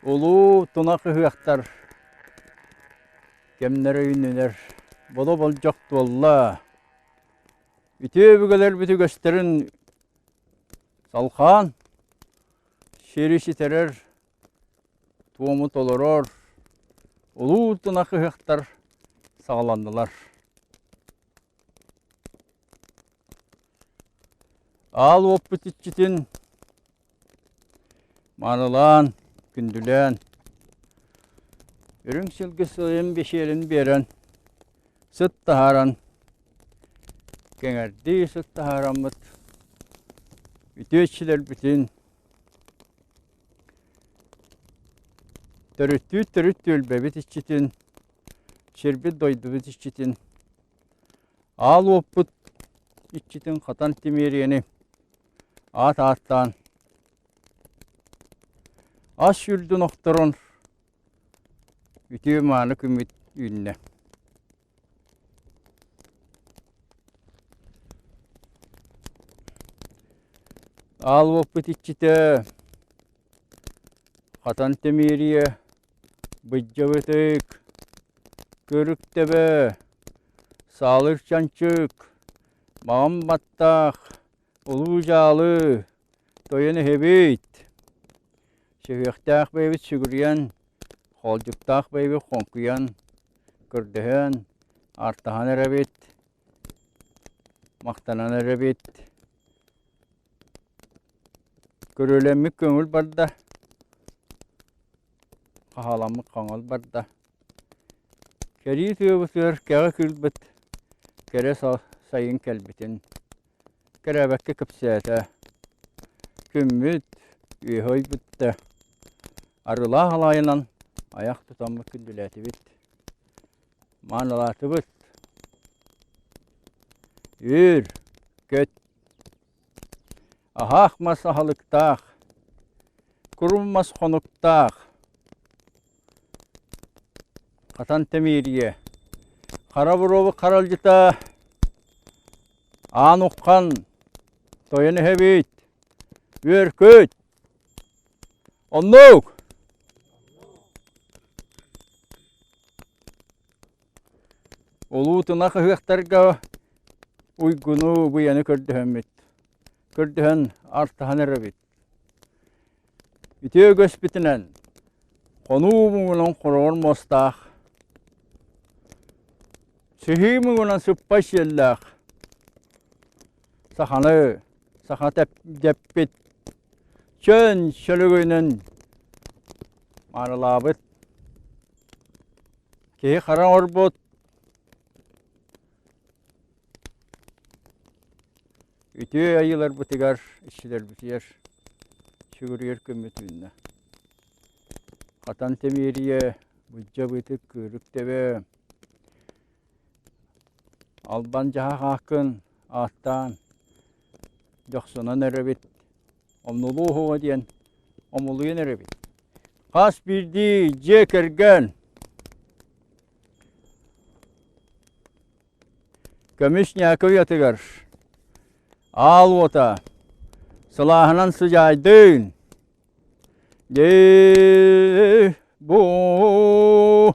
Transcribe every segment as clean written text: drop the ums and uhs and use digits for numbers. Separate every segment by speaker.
Speaker 1: Улуу тунах ыһыахтар кэмнэрэ үүннүлэр, бодо болдьох туолла. Үтүө өбүгэлэрбит үгэстэрин салхаан, сири ситэрэр, туому толорор улуу тунах ыһыахтар саҕаланнылар. Аал уоппут иччитин маанылаан, күндүлээн, үрүҥ силги сылын бишиэрин биэрэн, сыт таһааран, кэҥэрдии сыт таһаараммыт үтүө иччилэрбитин төрүттүүр төрүт түөлбэбит иччитин, сирбит дойдубут иччитин Аал уоппут иччитин хатан тимиэрийэни аат ааттаан ас үрдүн охторон үтүө мааны күммүт үүннэ. Аал уоппут иччитэ хатан тимиэрийэ Быдьабытык, Көрүк төбө, Саалыр чанчык, Маҕан баттах, Улуу дьаалы, Тойон эһэбит, Сүһүөхтээх бэйэбит сүгүрүйэн, Хоолдьуктаах бэйэбит хоҥкуйан, Көрдөһөн, аартаһан эрэбит, Махтанан эрэбит. Көрүөлэммит көҥүл барда, хаһааламмыт хаҥыл барда. Кэрии тыабытыгар кэҕэ кыырбыт кэрэ сайын кэлбитин кэрээбэккэ кэпсээтэ. Күммүт үөһэ ойбутта, арыылаах алаайынан айах тутаммыт күндүлээтибит, маанылаатыбыт. Үөр, көт Аһаах мас аһылыктаах, курум мас хонуктаах, хатан тэмиэрийэ, хара буруобу харалдьыта, аан уххан, тойон эһэбит, үөркүт, оннук! Улуу тунах ыһыахтарга уйгуну, быйаны көрдөһөммүт, көрдөһөн артаһан эрэбит. Үтүө үгэспитинэн хонуу муҥунан хороҕор муостаах, сыһыы муҥунан сыппай сиэллээх саханы саха дэппит чөн сөлөгөйүнэн маарылаабыт Киһи хара оҥорбут үтүө айыыларбытыгар, иччилэрбитигэр сүгүрүйэр күммүт үүннэ. Хатан Тэмиэрийэ, Быдьа Быытык, Кыырык Төбө, Албан дьаһах ааккын ааттаан дьохсунан эрэбит, омнулуу уһуга диэн омулуйан эрэбит. Хас биирдии дьиэ кэргэн көмүс ньээкэ уйатыгар аал уота сылааһынан сыдьаайдын дии бу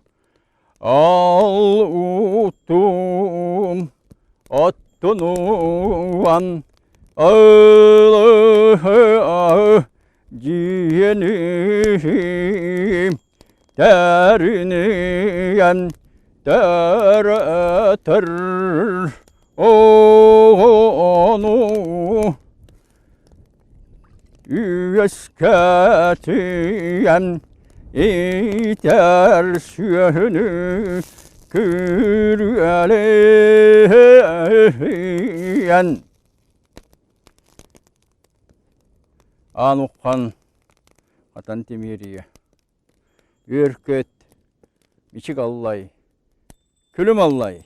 Speaker 1: Ал утум оттунуан дьиэним тэриниэн төрөтөр. Оҕону үөскэтиэн иитэр сүөһүнү күрүөлээн Аан Уххан Хатан Тимиэрийэ Үөркөт Мичик Аллай Күлүм Аллай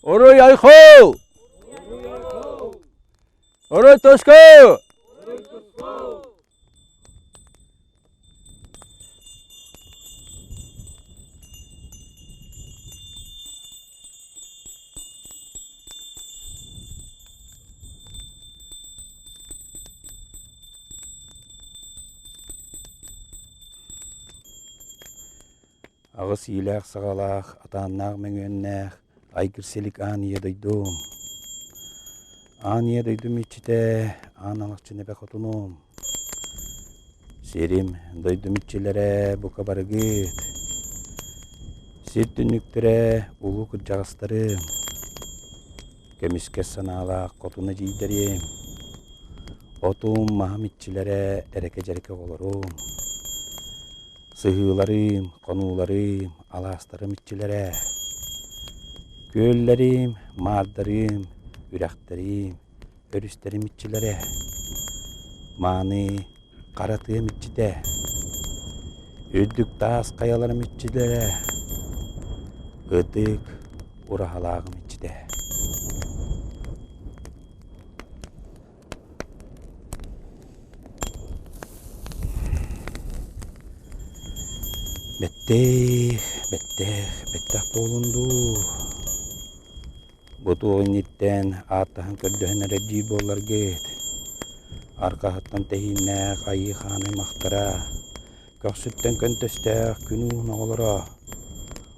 Speaker 1: Уруй Айхол Уруй Туску
Speaker 2: Аҕыс иилээх-саҕалаах, атааннаах мөҥүөннээх айгыр силик аан ийэ дойдум. Аан ийэ дойдум иччитэ, аан алахчын эбэ хотунум. Сирим, дойдум иччилэрэ бука барыгыт. Сир түннүктэрэ улуу кырдьаҕастарым. Көмүскэс санаалаах хотун эдьиийдэрим. Отум, маһым иччилэрэ эрэкэ-дьэрэкэ оҕолорум. Сыһыыларым, хонууларым, алаастарым иччилэрэ. Күөллэрим, маардарым, үрэхтэрим, өрүстэрим иччилэрэ. Мааны хара тыам иччитэ. Үрдүк таас хайаларым иччилэрэ. Ытык ураһалааҕым иччитэ. Бэттээх, бэттээх, бэттэх буолун дуу. Бу туох инниттэн ааттаһан көрдөһөн эрэр диир буолларгыт. Арҕаһыттан тэһииннээх айыы хаан аймахтара, көхсүттэн көнтөстөөх күн уун оҕолоро,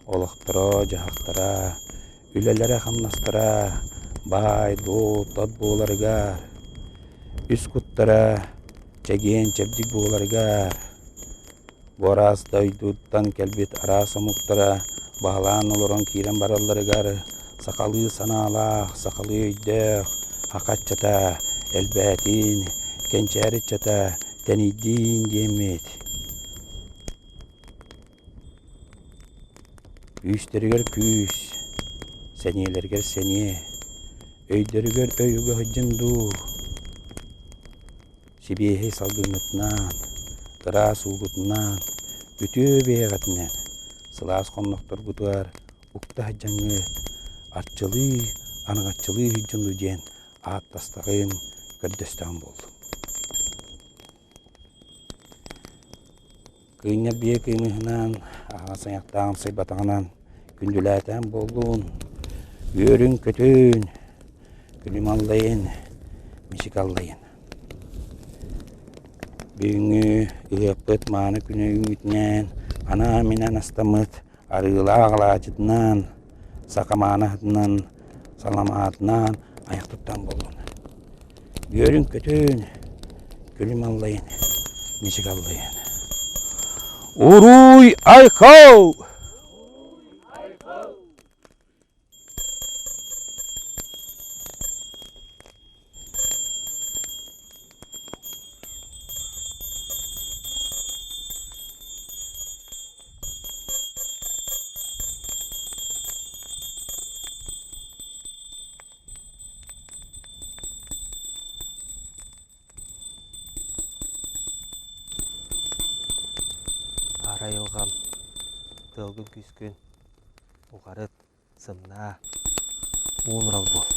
Speaker 2: олохторо-дьаһахтара, үлэлэрэ-хамнастара баай-дуол тот буоларыгар, үс куттара чэгиэн-чэбдик буоларыгар, бу араас дойдуттан кэлбит араас омуктара баһылаан олорон киирэн баралларыгар сахалыы санаалаах, сахалыы өйдөөх саха ыччата элбээтин, кэнчээри ыччата тэнийдин диэммит. Күүстэригэр күүс, сэниэлэригэр сэниэ, өйдөрүгэр өй уга сылдьын дуу, сибиэһэй салгыҥҥытынан, ыраас уугутунан, үтүө бэйэҕитинэн сылаас хоннохторгутугар укта сылдьаҥҥыт арчылыы, араҥаччылыы сылдьын дуу диэн ааттастаҕым, көрдөстөҕүм буоллун. Кыынньар биэ кыымыһынан, аһаҕас айахтааҕым сыйбатаҕынан күндүлээтээн буоллун, үөрүн-көтүн, күлүм аллайын, мичик аллайын. Бүгүҥҥү ыһыахпыт мааны күнэ үүммүтүнэн, анаан-минээн астаммыт арыылаах алаадьытынан, саха мааны аһытынан, саламаатынан айах туттан буоллун. Үөрүн-көтүн, күлүм аллайын, мичик аллайын. Уруй айхал!
Speaker 3: Аара айылҕам, тыалгын күүскүн уҕарыт, сымнаа, уунурал буол.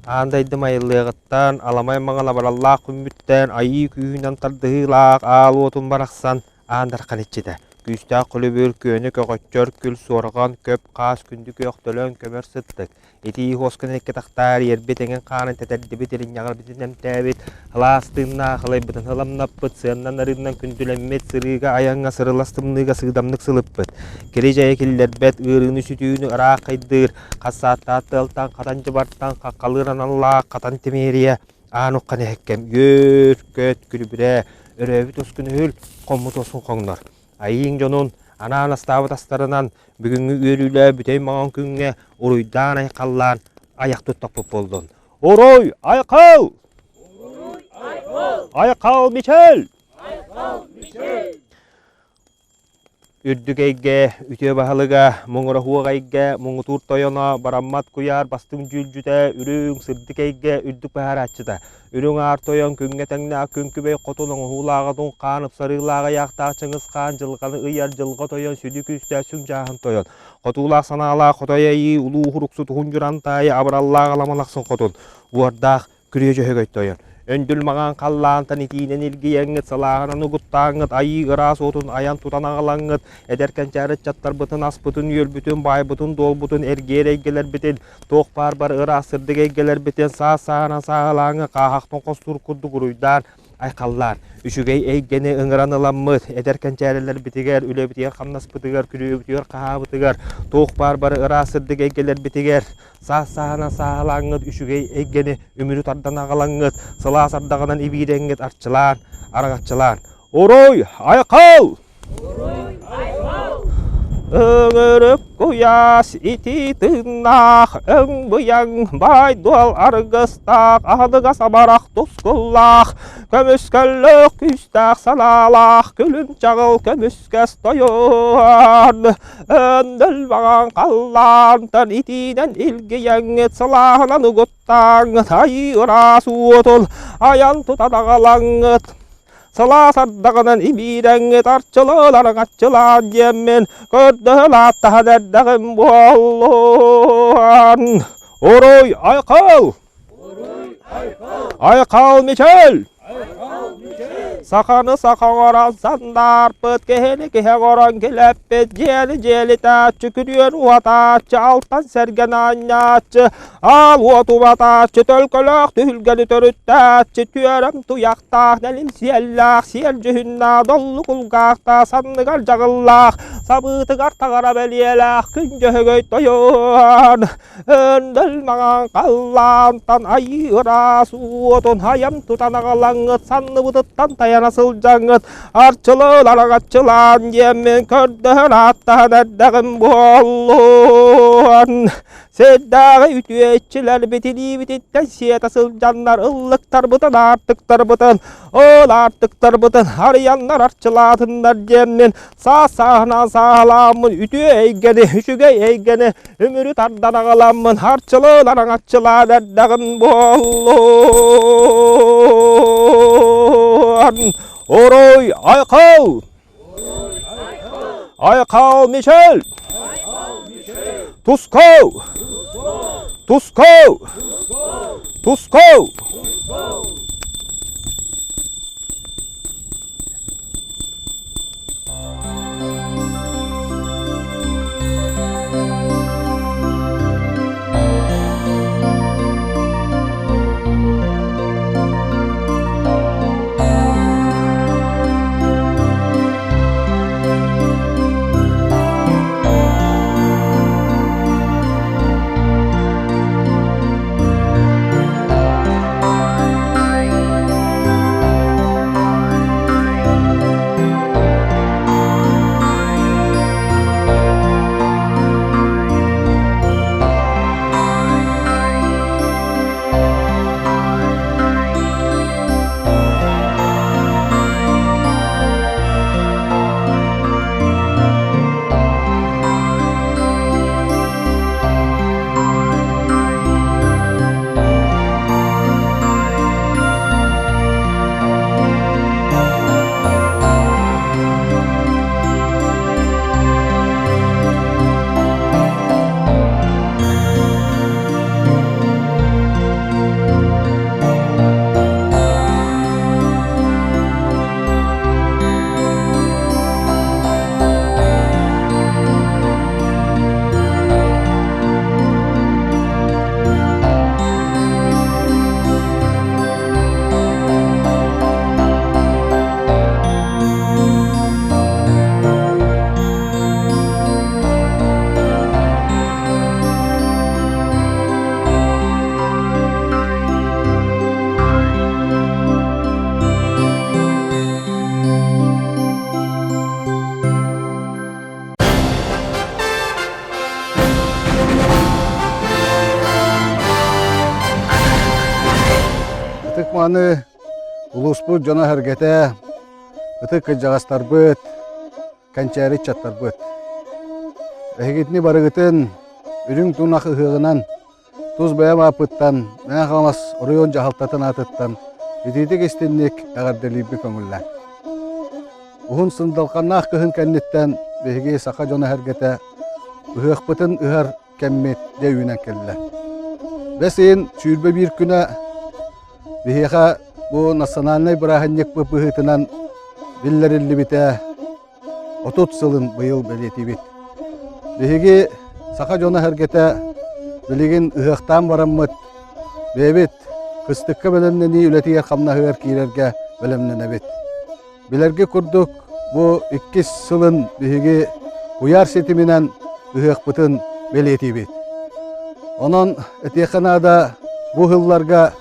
Speaker 3: Аан дойдум айыллыаҕыттан, аламай маҥан абыраллаах күммүттэн, айыы күүһүнэн тардыһыылаах аал уотун барахсан Аан Дархан иччитэ, күүстээх көлүбүр, күөнү көҕөччөр, күл суорҕан, көп хаас, күндү күөх төлөн, көмөр сыттык, итии уоскун икки тахтаар, иэрбит эҥин хаанын тэтэрдибит, иринньэҕирбитин эмтээбит, сылаас тыыннаах ылайбытын ыламнаппыт, сыаннан арыыннан күндүлэммит, сырыыга айаҥҥа сырылас тымныыга сыыдамнык сылыппыт, кири-дьайы киллэрбэт, ыарыыны-сүтүүнү ыраах хайдыыр, хас сааттаах тыалтан, хатан дьыбартан, хаххалыыр аналлаах хатан тимиэрийэ, Аан уххан эһэккэм үөр-көт күлүбүрээ, өрөөбүт ускун үһүл, хоммут уосун хоҥнор. Айыыҥ дьонун анаан астаабыт астарынан бүгүҥҥү үөрүүлээх бүтэй маҥан күҥҥэ уруйдаан-айхаллаан айах туттахпыт буоллун. Уруй айхал! Айхал Мичэл! Үрдүк эйгэ үтүө баһылыга, муҥура суох эйгэ, муҥутуур тойоно, бараммат куйаар бастыҥ дьүүлдьүтэ, үрүҥ, сырдык эйгэ үрдүк быһаарааччыта, үрүҥ аар тойон күҥҥэ тэҥнээх күн күбэй хотун оҥоһуулааҕытын хаан ыпсарыылаах ыйаахтаах Чыҥыс хаан дьылҕаны ыйар дьылҕа тойон сүдү күүстээх сүҥ дьааһын тойон, хотуулаах санаалаах хотой айыы улуу уруксут уһун дьуран таайы абыраллаах аламалахсын хотун, уордаах Күрүө Дьөһөгөй тойон, өндүл маҥан халлаантан итиинэн илгийэҥҥит, сылааһынан угуттааҥҥыт, айыы ыраас уотун айан тутан аҕалаҥҥыт, эдэр кэнчээри ыччаттарбытын, аспытын-үөлбүтүн, баайбытын-дуолбутун, эргиэр эйгэлэрбитин, туох баар бар ыраас сырдык эйгэлэрбитин саас-сааһынан сааһылааҥҥы хааһахтан хостуур курдук уруйдаан, айхаллаан, үчүгэй эйгэни ыҥыран ыламмыт, эдэр кэнчээрилэрбитигэр, үлэбитигэр-хамнаспытыгар, күрүөбүтүгэр-хаһаабытыгар, туох баар бары ыраас сырдык эйгэлэрбитигэр Саас сааһынан сааһылааҥҥыт үчүгэй эйгэни үмүрү тардан аҕалаҥҥыт, сылаас ардаҕынан ибиирэҥҥит арчылаан, араҥаччылаан. Уруй, айхал! Өҥүрүк куйаас итии тыыннаах, өҥ-быйаҥ баай-дуол аргыстаах, аһыныгас амарах тускуллаах, көмүскэллээх күүстээх санаалаах, күлүм чаҕыл көмүскэс тойон. Өндөл баҕаҥ халлаантан итиинэн илгийэҥҥит сылааһынан угуттааҥҥыт айыы ыраас уотун айан тутан аҕалаҥҥыт сылаас ардаҕынан ибиирэҥҥит арчылаан араҥаччылаан диэммин көрдөһөн ааттаһан эрдэҕим буоллун. Уруй айхал! Айхал Мичэл! Саханы саха оҥорон сандаарпыт, киһини киһи оҥорон килэппит, дьиэни дьиэлитээччи, күрүөн уотааччы, алтан сэргэн аанньааччы, аал уот убатааччы, төлкөлөөх түһүлгэни төрүттээччи, түөрэм туйахтаах, нэлим сиэллээх, сиэл дьүһүннээх, доллу кулгаахтаах, санныгар дьаҕыллаах, сабыытыгар таҥара бэлиэлээх, күн дьөһөгөй тойон. Өндөл маҥан халлаантан айыы ыраас уотун айан тутан аҕалаҥҥыт санныбытыттан тайана сылдьаҥҥыт арчылаан араҥаччылаан диэммин көрдөһөн ааттаһан эрдэҕим буоллун. Сирдээҕи үтүө иччилэрбит илиибититтэн сиэтэ сылдьаннар ыллыктарбытын аартыктарбытын ол аартыктарбытын арыйаннар арчылаатыннар диэммин саас сааһынан сааһылааммын үтүө эйгэни үчүгэй эйгэни үмүрү тардан аҕаламмын харчылаан араҥаччылаан эрдэҕим буоллун. Уруй айхал! Айхал Мичел! Тускау! Тускау! Тускау!
Speaker 4: Ытык-мааны улууспут дьоно-сэргэтэ, ытык кырдьаҕастарбыт, кэнчээри ыччаттарбыт. Эһигитини барыгытын үрүҥ тунах ыһыаҕынан тус бэйэм ааппыттан Мэҥэ Хаҥалас оройуон дьаһалтатын аатыттан итиитик истинник эҕэрдэлиирбин көҥүллээн. Уһун сындалҕаннаах кыһын кэнниттэн биһиги саха дьоно-сэргэтэ ыһыахпытын ыһар кэммит дьэ үүнэн кэллэ. Бэс ыйын 21 күнэ биһиэхэ бу национальнай бырааһынньыкпыт быһыытынан биллэриллибитэ 30 сылын быйыл бэлиэтиибит. Биһиги саха дьоно-сэргэтэ билигин ыһыахтаан бараммыт бэйэбит кыстыкка бэлэмнэнии үлэтигэр-хамнаһыгар киирэргэ бэлэмнэнэбит. Билэргэ курдук, бу иккис сылын биһиги куйаар ситиминэн ыһыахпытын бэлиэтиибит. Онон этиэххэ наада, бу ыһылларга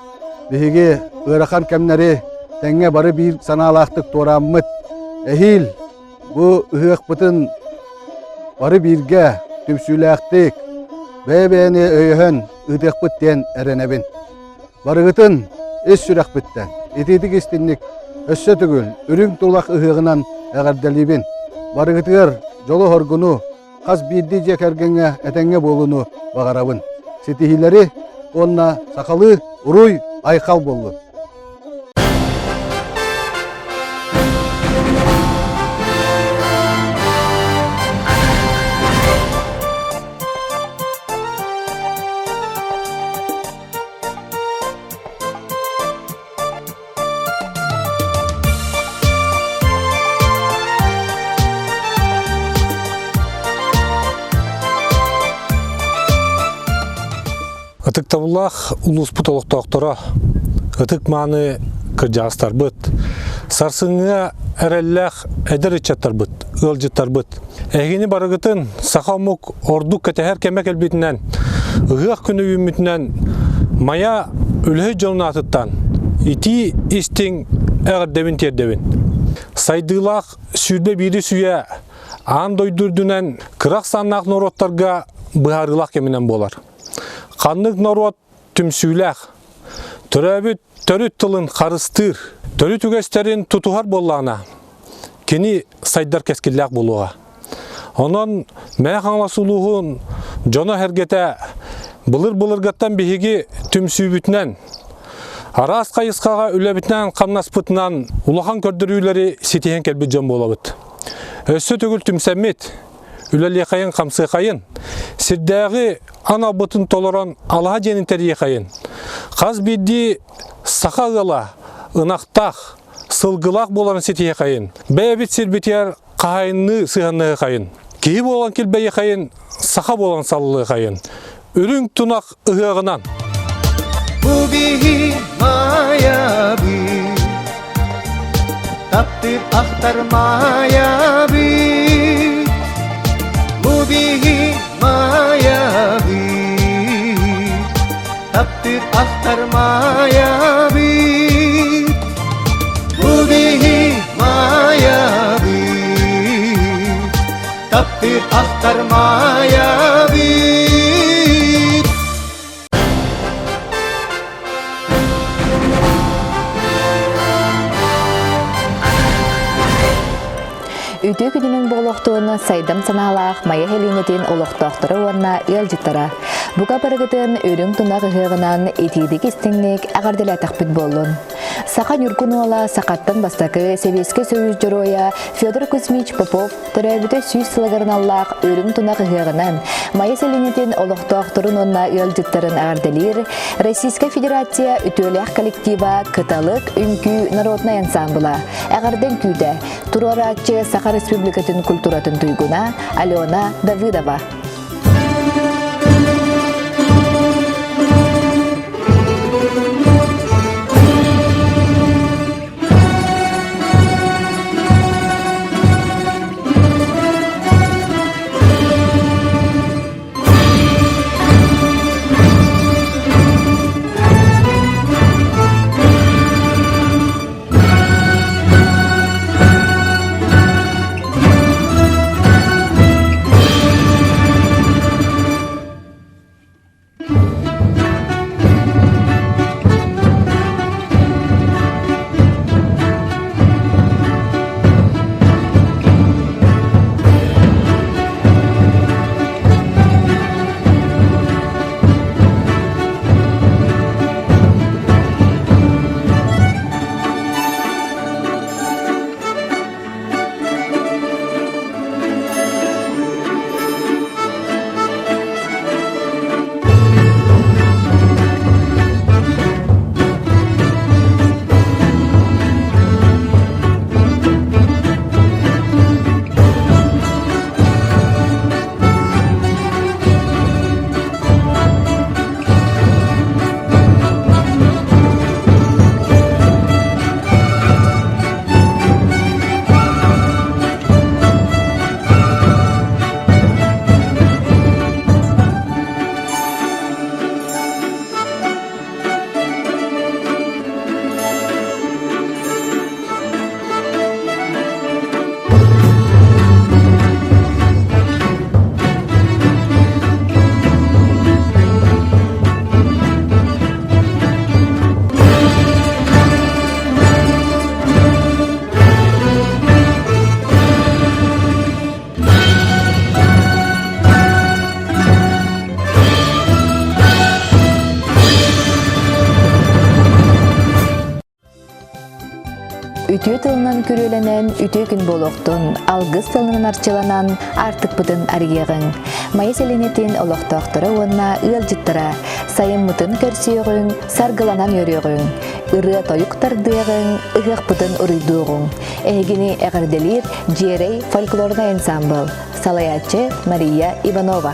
Speaker 4: биһиги ыарахан кэмнэри тэҥҥэ бары биир санаалаахтык туорааммыт, эһиил бу ыһыахпытын бары бииргэ түмсүүлээхтик, бэйэ-бэйэни өйөһөн ыытыахпыт диэн эрэнэбин. Барыгытын ис сүрэхпиттэн итиитик истинник өссө төгүл үрүҥ тулах ыһыаҕынан эҕэрдэлиибин. Барыгытыгар дьолу-соргуну, хас биирдии дьиэ кэргэҥҥэ этэҥҥэ буолууну баҕарабын. Ситиһиилэри уонна сахалыы уруй айхал буоллун!
Speaker 5: Ытыктабыллаах улууспут олохтоохторо, ытык-мааны кырдьаҕастарбыт, сарсыҥҥыга эрэллээх эдэр ыччаттарбыт, ыалдьыттарбыт, эһигини барыгытын саха омук ордук кэтэһэр кэмэ кэлбитинэн, ыһыах күнэ үүммүтүнэн Майа үлэһит дьонун аатыттан итии истиҥ эҕэрдэбин тиэрдэбин. Сайдыылаах 21 үйэ аан дойду үрдүнэн кыра ахсааннаах норуоттарга быһаарыылаах кэминэн буолар. Ханнык норуот түмсүүлээх, төрөөбүт төрүт тылын харыстыыр, төрүт үгэстэрин тутуһар буоллаҕына, кини сайдар кэскиллээх буолуоҕа. Онон Мэҥэ Хаҥалас улууһун дьоно-сэргэтэ былыр-былыргаттан биһиги түмсүүбүтүнэн, араас хайысхаҕа үлэбитинэн-хамнаспытынан улахан көрдөрүүлэри ситиһэн кэлбит дьон буолабыт. Өссө төгүл түмсэммит, үлэлиэхэйин-хамсыахайын, сирдээҕи аналбытын толорон алаһа дьиэни тэрийиэхэйин, хас биирдии саха ыала ынахтаах, сылгылаах буоларын ситиһиэхэйин, бэйэбит сирбитигэр хаһайынныы сыһыаннаһыахайын, киһи буолан килбэйиэхэйин, саха буолан саллыахайын, үрүҥ тунах ыһыаҕынан!
Speaker 6: Бу биһи Майабыт, таптыыр ахтар Майабыт. Бу биһи Майабыт, таптыыр ахтар Майабыт. Бу биһи Майабыт, таптыыр ахтар Майабыт.
Speaker 7: Үтүө күнүнэн буолуохтун сайдам санаалаах Майа Хелинэтин олохтоохторо уонна ыалдьыттара. Бука барыгытын үрүҥ тунах ыһыаҕынан итиитик истиҥник эҕэрдэлээтэхпит буоллун. Саха Ньургун уола сахаттан бастакы Сэбиэскэй Союз дьоруойа Федор Кузьмич Попов Төрөөбүтэ 100 сылыгар аналлаах үрүҥ тунах ыһыаҕынан Майа сэлиэнньэтин олохтоохторун уонна ыалдьыттарын эҕэрдэлиир Российскай Федерация үтүөлээх коллектива Кыталык үҥкүү народнай ансаамбыла эҕэрдэ үҥкүүтэ туруорааччы Саха Республикатын культуратын туйгуна Алена Давыдова. Үтүө тылынан күрүөлэнэн үтүө күн буолуохтун, алгыс тылынан арчыланан аартыкпытын арыйыаҕыҥ. Майа сэлиэнньэтин олохтоохторо уонна ыалдьыттара сайыммытын көрсүөҕүҥ, саргыланан үөрүөҕүҥ, ырыа-тойук тардыаҕыҥ, ыһыахпытын уруйдуоҕуҥ. Эһигини эҕэрдэлиир Дьиэрэй фольклорнай ансаамбыл, салайааччы Мария Иванова.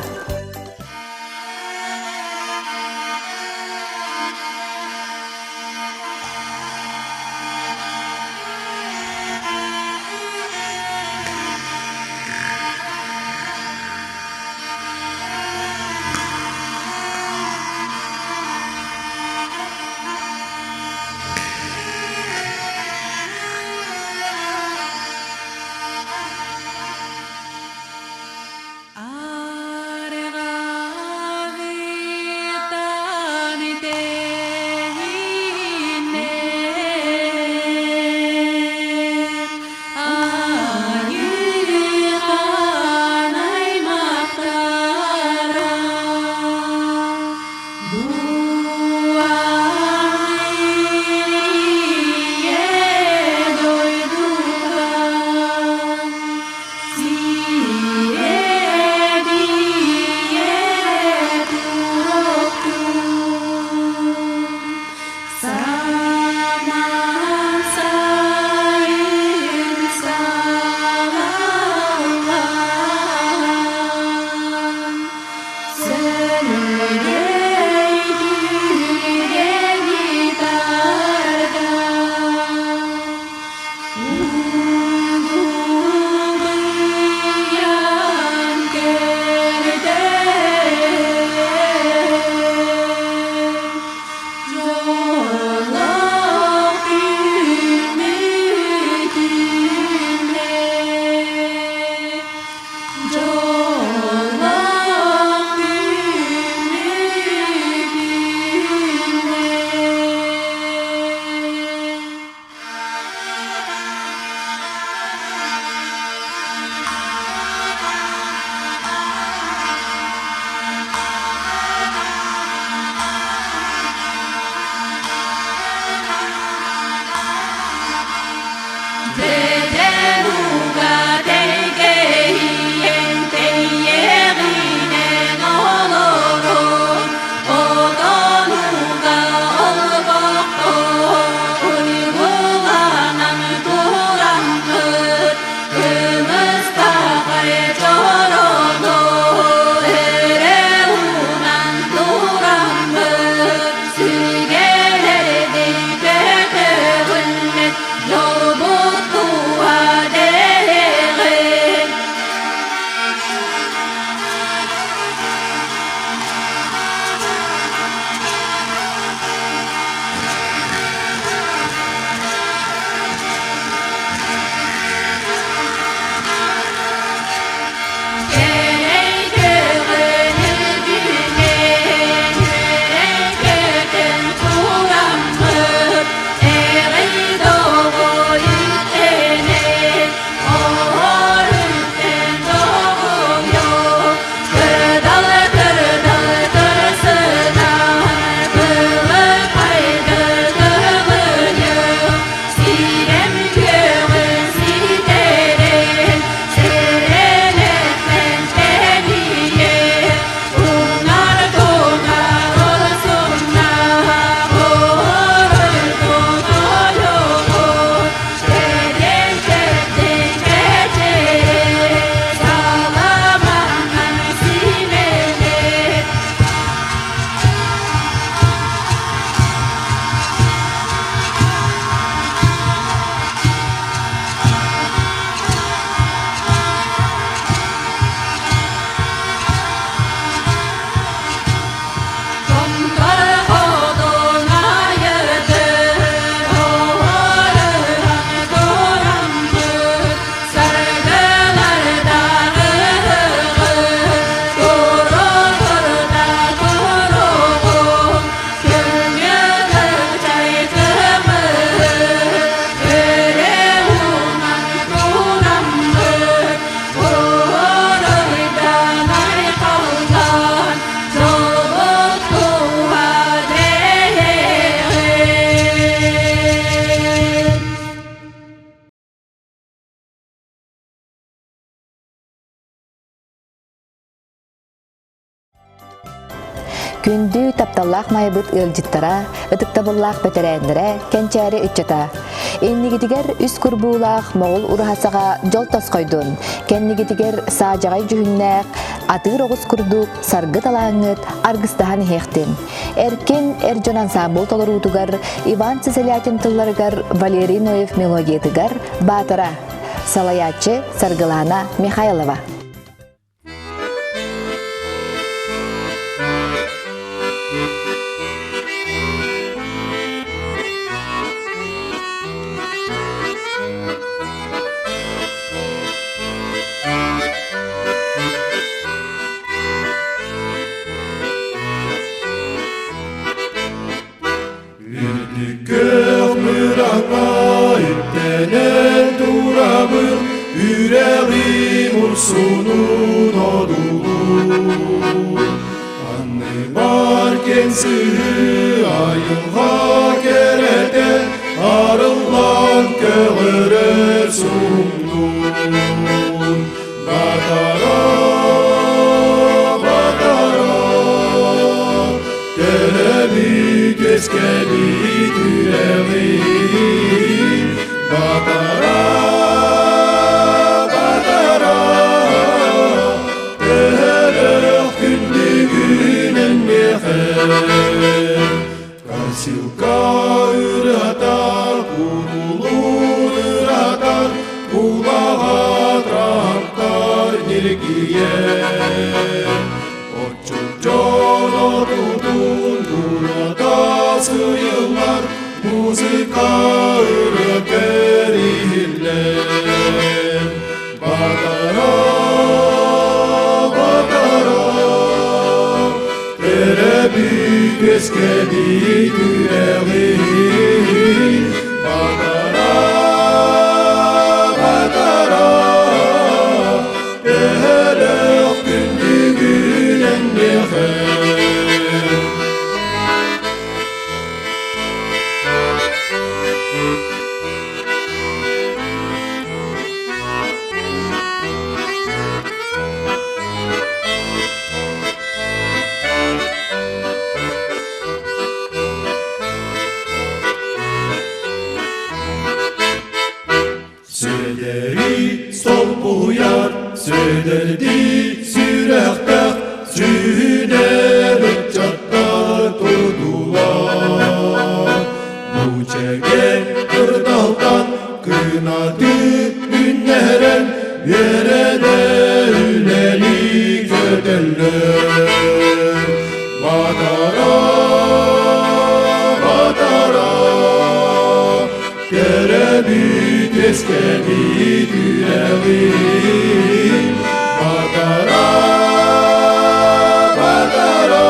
Speaker 7: Күндү тапталлаах Майабыт ыалдьыттара, ытыктабыллаах бэтэрээннэрэ, кэнчээри ыччата. Иннигитигэр үс курбуулаах Моҕул ураһасаҕа дьол тосхойдун, кэннигитигэр саадьаҕай дьүһүннээх, атыыр оҕус курдук саргы талааҥҥыт аргыстаһан иһиэхтин. Эркин эр дьон ансаамбыл толоруутугар Иван Сысолятин тылларыгар Валерий Ноев мелодиятыгар Баатара, салайааччы Саргылана Михайлова.
Speaker 6: Үрдүккөх мыраҥа үктэнэн турабын, Үрэҕим урсунун одуулуур. Анныбар кэм сыһыы айылҕа кэрэтэ, Арыллан көҕөрөр суһумнуур. Батара, батара, Төрөбүт үөскэбит үрэҕин. Батара, батара, Төһөлөөх күндүгүнэн миэхэ. Косилка ыратар, курулуур ыратар, кулаҕа трактор ньиргийэр. Отчут дьон отутун турата сыйыллар, музыка ырыа кэриһиллэр. Батара, батара, Төрөбүт үөскэбит үрэҕин. Батара, батара, Төһөлөөх күндүгүнэн миэхэ. Сүөдэри солбуйар, сүөдэрди сүрэхтээх, сүүнэр ыччаттар турдулар. Бу чэгэн кырдалтан кынаты үннэрэн, үөрэнэ үлэлии көтөллөр. Батара, батара, төрөбүт үөскэбит үрэҕин. Батара, батара,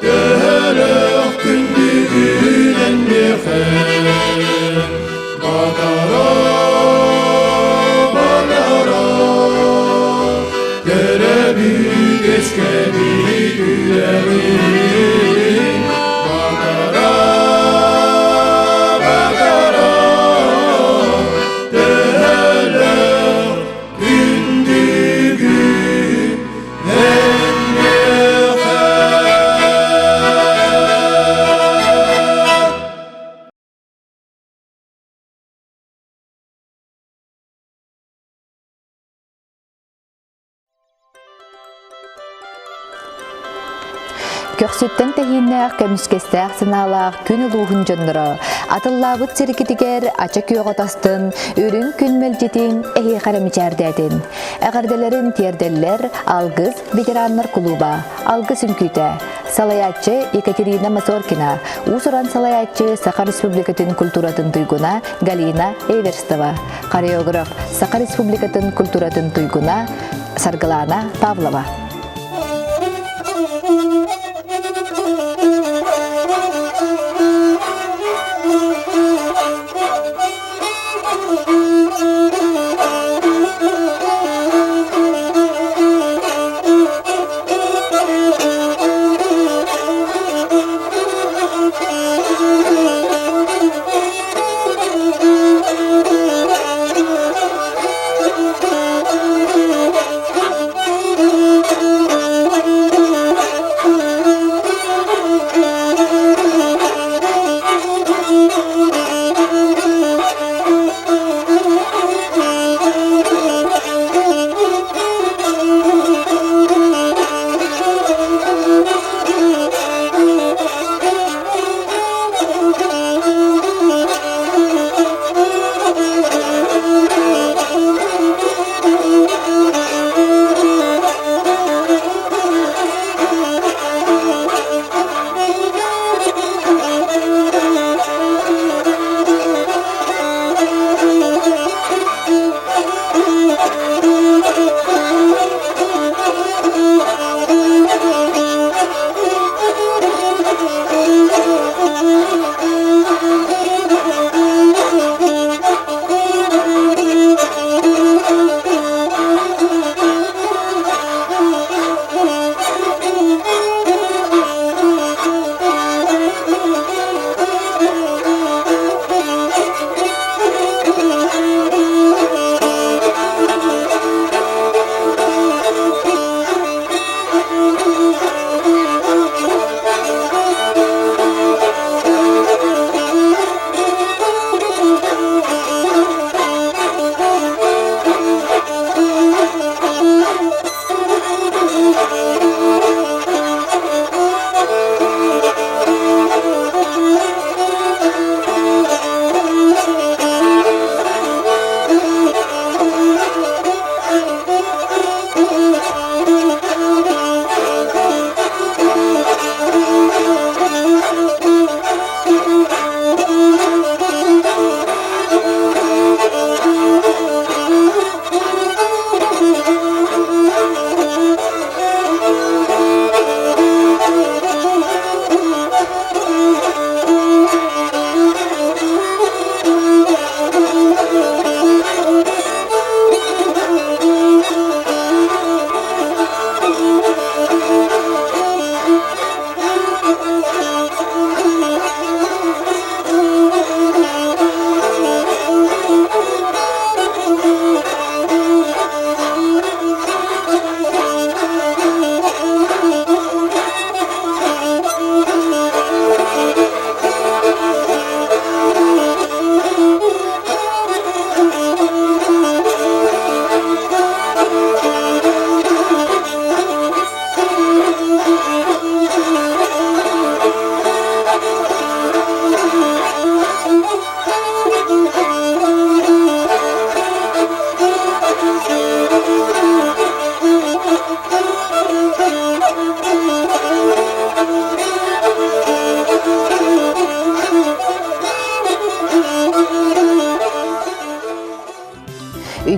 Speaker 6: төһөлөөх күндүгүнэн миэхэ. Батара, батара, төрөбүт үөскэбит үрэҕин. Батара, батара, төһөлөөх күндүгүн эн миэхэ.
Speaker 7: Көхсүттэн тэһииннээх, көмүскэстээх санаалаах күн улууһун дьонноро атыллаабыт сиргитигэр ача күөҕэ тастын, үрүҥ күн мэлдьитин эһиэхэ эрэ мичээрдээтин. Эҕэрдэлэрин тиэрдэллэр Алгыс ветераннар кулууба, Алгыс үҥкүүтэ, салайааччы Екатерина Мазоркина, уус-уран салайааччы Саха Республикатын культуратын туйгуна Галина Эверстова, хореограф Саха Республикатын культуратын туйгуна Саргылана Павлова.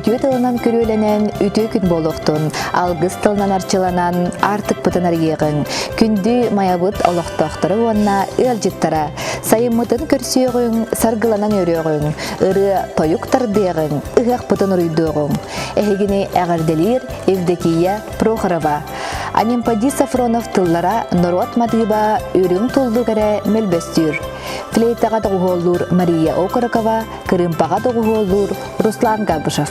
Speaker 7: Үтүө тылынан күрүөлэнэн үтүө күн буолуохтун, алгыс тылынан арчыланан аартыкпытын арыйыаҕыҥ. Күндү Майабыт олохтоохторо уонна ыалдьыттара, сайыммытын көрсүөҕүҥ, саргыланан үөрүөҕүҥ, ырыа тойук тардыаҕыҥ, ыһыахпытын уруйдуоҕуҥ. Эһигини эҕэрдэлиир Евдокия Прохорова. Анемподист Сафронов тыллара норуот матыыба үрүҥ туллук эрэ мөлбөстүүр. Флейтаҕа доҕуһуоллуур Мария Окорокова, кырыымпаҕа доҕуһуоллуур Руслан Габышев.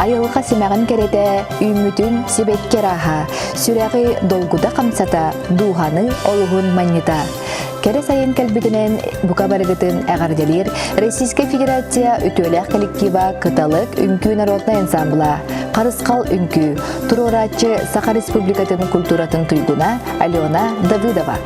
Speaker 7: Айылҕа симэҕин кэрэтэ, үүммүтүн сибэкки арааһа, сүрэҕи долгута хамсата, дууһаны олуһун манньыта. Кэрэ сайын кэлбитинэн бука барыгытын эҕэрдэлиир Российскай Федерация үтүөлээх коллектива Кыталык үҥкүү народнай ансамбла, Харысхал үҥкүү, туруорааччы Саха Республикатын культуратын туйгуна Алена Давыдова.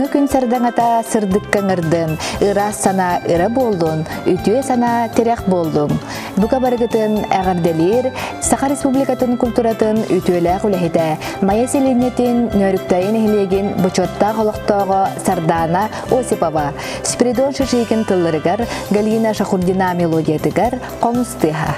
Speaker 7: Сарсыҥҥы күн сардаҥата сырдыкка ыҥырдын, ыраас санаа ыра буоллун, үтүө санаа тирэх буоллун. Бука барыгытын эҕэрдэлиир Саха Республикатын культуратын үтүөлээх үлэһитэ, Майа сэлиэнньэтин Нөөрүктээйи нэһилиэгин бочуоттаах олохтооҕо Сардаана Осипова, Спиридон Шишикин тылларыгар, Галина Шахурдина мелодиятыгар хомус тыаһа.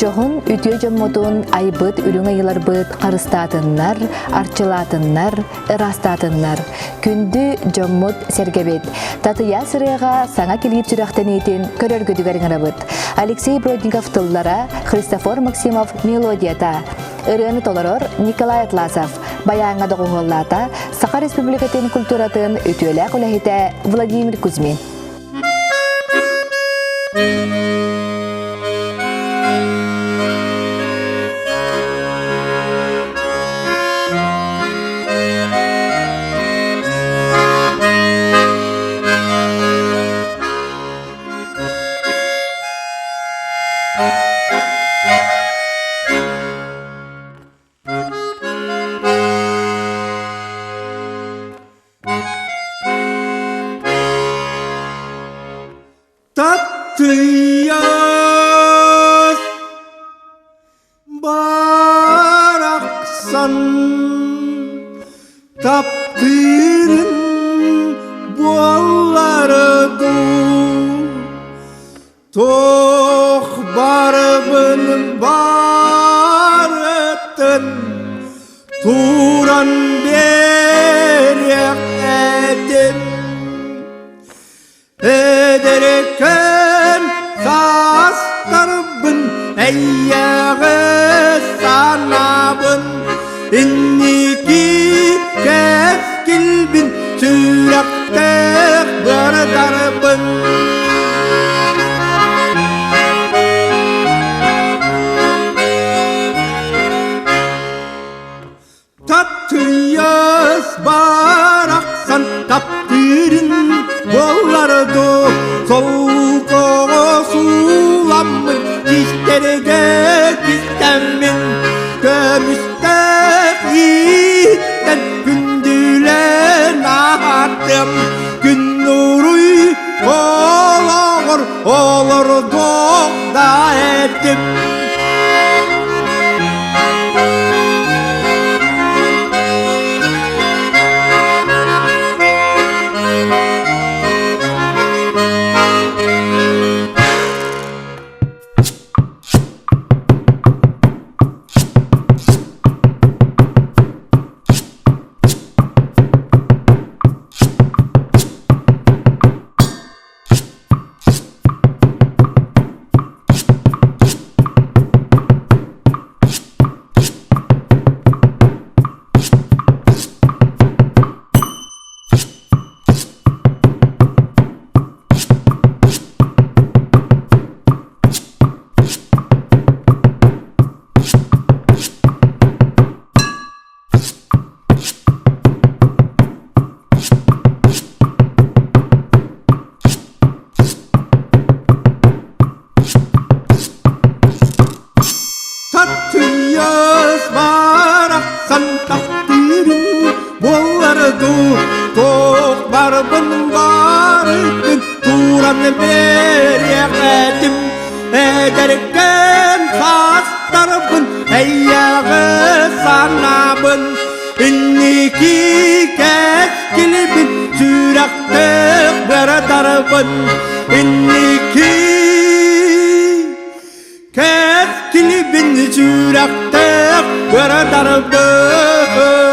Speaker 7: Дьоһун үтүө дьоммутун айбыт үрүҥ айыларбыт харыстаатыннар, арчылаатыннар, ыраастаатыннар. Күндү дьоммут сэргэбит. Татыйа сырыаҕа саҥа килиип сүрэхтэниитин көрөргүтүгэр ыҥырабыт. Алексей Бродников тыллара, Христофор Максимов мелодията. Ырыаны толорор Николай Атласов. Байааҥҥа доҕуһуоллаата Саха Республикатын культуратын үтүөлээх үлэһитэ Владимир Кузьмин.
Speaker 6: Татыйаас барахсан таптыырын буоллары дуу Туох барыбын барытын туран биэриэх этим. Эдэркээн саастарбын эйиэхэ санаабын инники кэскилбин сүрэхтээх бырдарбын. Татыйас барахсан таптыырын буоллар дуу, солкоҕо сууламмын, кистэргэ кистэммин, көмүстээх ииттэн күндүлэн ааттым, күн уруй олоҕор олордуох да этим. буоллар дуу, туох барбын барытын тууран биэриэх этим. Эдэркээн саастарбын эйэҕэ санаабын, инники кэскилбин сүрэхтээх бырадарбын, инники кэскилбин сүрэхтээх бырадарбын.